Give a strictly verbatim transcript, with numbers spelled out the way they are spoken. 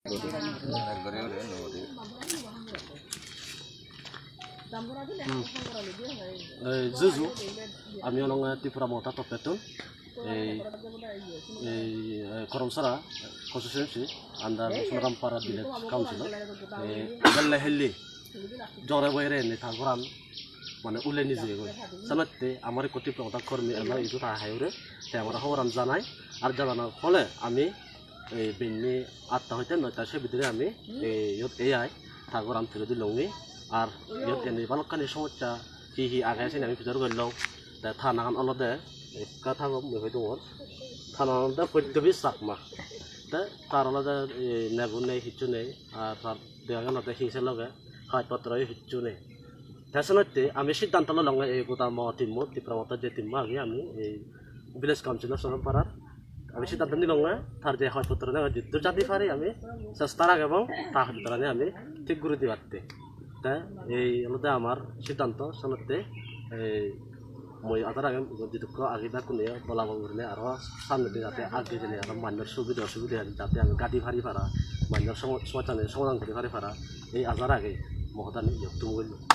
Hmm. Eh, juju, ami ono Tipra Motha Totpetun, eh, eh, Koromsara constituency under Sonorampara village council, eh, Belle Hilly, Jore Boire ni thagoran, mane ule ni je goi. Sanotte amar ikko Tipra Motha kormi elo idu ta hayure, te amar hoboran janai, ar janana phole ami, eh, binni atta hoite noita se bidire ami, eh, yot ei ai, thagoran tuli di longi, ar yot eni balokkani somosya hi hi age sini ami pijor gori long. Te thanagan olode ekka thago mui hoi dongor. Thanagan olode Poittobi Chakma. Te tar olode, eh, negun nei, hissu nei, ar tar degangan olode hingse loge, haj potro hissu nei. Te senotte ami siddhanto lolonge ei gotamo timmo, Tipra Motha je timmo agi ami ei village council of Sonoramparar. Ami siddhanto nilonge tar je hoj potro nang jiddur jati pari ami chesta ragebong ta hoj potroni ami thik guri dibatte. Te ei olode amar siddhanto senotte ei mui adar age jidukko agi da kuniyo bola bol gurinei aro samne di jate age jeni aro manjor subida osubida jate ami gadi pari para manjor somo-, somossani somadan guri pari para ei ajar age mohodani iyot tumugoi.